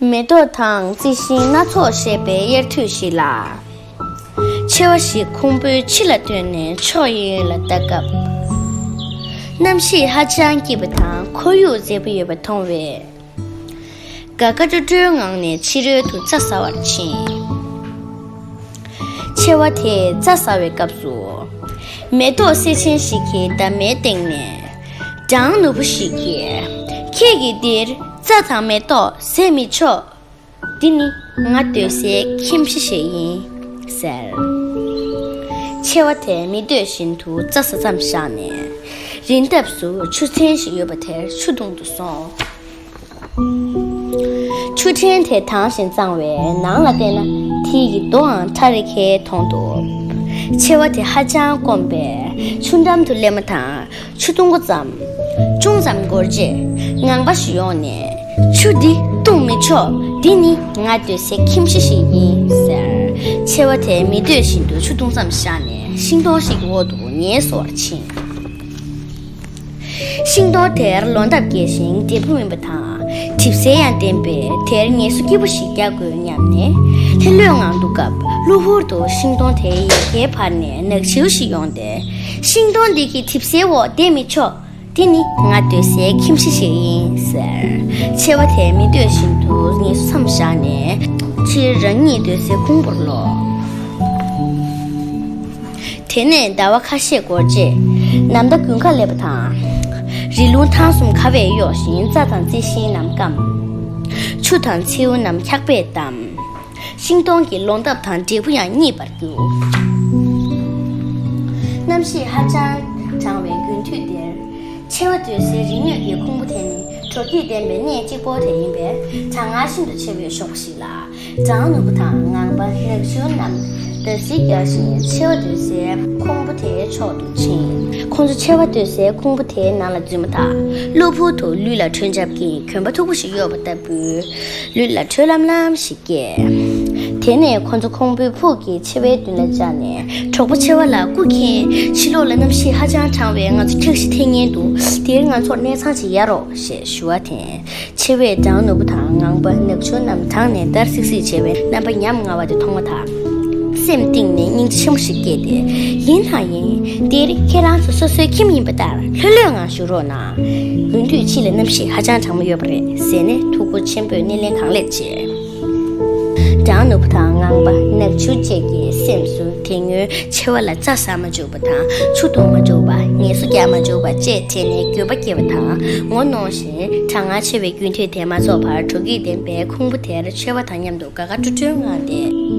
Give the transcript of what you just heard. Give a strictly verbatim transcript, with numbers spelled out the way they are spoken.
མེ་ཏོག་དང་རྩི་ཤིང་སྣ་ཚོགས་བཞད་པའི་དབྱར་དུས་ཤིག་ལ། མཆེ་བ་ཞིག་ཁུང་བུའི་ཕྱི་ལ་བཏོན་ནས་ཕྱོགས་གཡས་གཡོན་ལ་ལྟ་སྐབས། གནམ་གཤིས་ཧ་ཅང་སྐྱིད་པ་དང་ཁོར་ཡུག་མཛེས་པོ་ཡོད་པ་མཐོང་བས། དགའ་དགའ་སྤྲོ་སྤྲོའི་ངང་ནས་ཕྱི་རོལ་དུ་རྩྭ་ཟ་བར་ཕྱིན། མཆེ་བ་དེས་རྩྭ་ཟ་བའི་སྐབས་སུ། མེ་ཏོག་སེར་ཆེན་ཞིག་གི་འདབ་མའི་སྟེང་ནས། སྦྲང་ནོར་བུ་ཞིག་གིས། ཁྱེད་ཀྱིས་འདིར་རྩྭ་དང་མེ་ཏོག་ཟས་མི་ཆོག་འདི་ནི་ང་སྡོད་སའི་ཁྱིམ་གཞིས་ཤིག་ཡིན། ཟེར། མཆེ་བ་དེས་མི་འདོད་བཞིན་དུ་རྩྭ་ཟ་མཚམས་བཞག་ནས། རི་འདབས་སུ་ཆུ་ཚན་ཞིག་ཡོད་པ་དེར་ཆུ་འཐུང་དུ་སོང་། ཆུ་ཕྲན་དེ་དྭངས་ཤིང་གཙང་བས་ནང་ལ་བལྟས་ན་དེ་ཡི་མདོའང་ཁྲ་རེ་ཁའི་མཐོང་འདུག་མཆེ་བ་དེ་ཧ་ཅང་སྐོམ་པས་ཆུ་འགྲམ་དུ་སླེབས་མ་ཐག་ཆུ་འཐུང་འགོ་བརྩམས། ཅུང་ཙམ་འགོར་རྗེས་ངང་པ་ཞིག་ཡོང་ནས། ཆུ་འདི་འཐུང་མི་ཆོག་འདི་ནི་ང་སྡོད་སའི་ཁྱིམ་གཞིས་ཤིག་ཡིན། ཟེར། མཆེ་བ་དེས་མི་འདོད་བཞིན་དུ་ཆུ་འཐུང་མཚམས་བཞག་ནས་ཤིང་སྡོང་ཞིག་གི་འོག་ཏུ་ངལ་གསོ་བར་ཕྱིན། ཤིང་སྡོང་དེར་ལོ་འདབ་རྒྱས་ཤིང་བདེ་པོ་མིན་པ་དང་། གྲིབ་སེལ་ཡང་ལྡན་པས་དེར་ངལ་གསོ་སྐྱིད་པོ་ཞིག་རྒྱག་དགོས་སྙམ་ནས། ལྷོད་ལྷོད་ངང་འདུག་སྐབས་གློ་བུར་དུ་ཤིང་སྡོང་དེའི་ཡལ་གའི་བར་ནས་ནག་ཕྱིའུ་ཞིག་ཡོང་སྟེ། ཤིང་སྡོང་འདི་གི་གྲིབ་སེལ་འོག་བསྡད་མི་ཆོག་འདི་ནི་ང་སྡོད་སའི་ཁྱིམ་གཞིས་ཤིག་ཡིན། ཟེར། མཆེ་བ་དེས་མི་འདོད་བཞིན་དུ་ངལ་གསོ་མཚམས་བཞག་ནས་ཕྱིར་རང་ཉིད་སྡོད་སའི་ཁུང་བུར་ལོག་དེ་ནས་ཟླ་བ་ཁ་ཤས་འགོར་རྗེས། ནམ་ཟླ་དགུན་ཁ་སླེབས་པ་དང་། རི་ལུང་ཐང་གསུམ་ཁ་བས་གཡོགས་ཤིང་རྩྭ་དང་རྩི་ཤིང་རྣམས་སྐམ། ཆུ་དང་མཚེའུ་རྣམས་འཁྱག་པས་བསྡམས། ཤིང་སྡོང་གི་ལོ་འདབ་དང་འབྲས་བུ་ཡང་རྙིད་པར་གྱུར། གནམ་གཤིས་ཧ་ཅང་གྲང་བའི་དགུན་དུས་དེར། མཆེ་བ་སྡོད་སའི་རི་ངོས་ཀྱི་ཁུང་བུ་དེ་ནི་དྲོ་སྐྱིད་ལྡན་པའི་གནས་གཅིག་པོ་དེ་ཡིན་པས་གྲང་ངར་ཤིན་ཏུ་ཆེ་བའི་ཞོགས་པ་ཞིག་ལ། སྦྲང་ནོར་བུ་དང་ངང་པ་ནག་ཆུ་རྣམས་འདར་སིག་རྒྱག་བཞིན་མཆེ་བ་སྡོད་སའི་ཁུང་བུ་དེའི་ཕྱོགས་སུ་ཕྱིན། ཁོང་ཚོ་མཆེ་བ་སྡོད་སའི་ཁུང་བུ་དེའི་ནང་ལ་འཛུལ་མ་ཐག་གློ་བུར་དུ་ལུས་ལ་དྲོད་འཇམ་གྱི་གྱོན་པ་མཐུག་པོ་ཞིག་གཡོགས་པ་ལྟ་བུའི་ལུས་ལ་དྲོད་ལམ་ལམ་ཞིག་སྐྱེས། དེ་ནས་ཁོ་ཚོ་ཁུང་བུའི་ཕུག་གི་མཆེ་བའི་མདུན་ལ་བཅར་ནས། གྲོགས་པོ་མཆེ་བ་ལགས། སྐུ་མཁྱེན། ཕྱི་ལོགས་ལ་གནམ་གཤིས་ཧ་ཅང་གྲང་བས་ང་ཚོ་འཁྱགས་ཤི་ཐེབས་ཉེན་འདུག་འདིར་ང་ཚོར་གནས་ཚང་ཅིག་གཡར་རོགས། ཞེས་ཞུ་བ་དེ། མཆེ་བས་སྦྲང་ནོར་བུ་དང་ངང་པ་ནག་ཆུ་རྣམས་དྲངས་ནས་འདར་སིག་སིག་བྱེད་པའི་རྣམ་པ་ཉམ་ང་བ་དེ་མཐོང་བ་དང་། སེམས་གཏིང་ནས་སྙིང་རྗེ་ཆེན་པོ་ཞིག་སྐྱེས་ཏེ། ཡིན་དང་ཡིན། འདིར་ཁྱེད་རང་ཚོ་སོ་སོའི་ཁྱིམ་ཡིན་པ་ལྟར་ལྷོད་ལྷོད་ངང་བཞུགས་རོགས་གནང་། དགུན་དུས་ཕྱི་ལ་གནམ་གཤིས་ཧ་ཅང་གྲང་མོ་ཡོད་པ་རེད། ཟེར་ནས་ཐུགས་ཁུར་ཆེན་པོས་སྣེ་ལེན་གང་ལེགས་བྱས། སྦྲང་ནོར་བུ་དང་ངང་པ་ནག་ཆུ་བཅས་ཀྱི་སེམས་སུ་དེ་སྔོན་མཆེ་བ་ལ་རྩྭ་ཟ་མ་བཅུག་པ་དང་ཆུ་འཐུང་མ་བཅུག་པ། ངལ་གསོ་རྒྱག་མ་བཅུག་པ་བཅས་དྲན་ནས་འགྱོད་པ་སྐྱེས་པ་དང་ངོ་གནོང་བཞིན། གྲང་ངར་ཆེ་བའི་དགུན་དུས་དེ་མ་རྫོགས་བར་དྲོ་སྐྱིད་ལྡན་པའི་ཁུང་བུ་དེར་མཆེ་བ་དང་མཉམ་དུ་དགའ་དགའ་སྤྲོ་སྤྲོའི་ངང་བསྡད།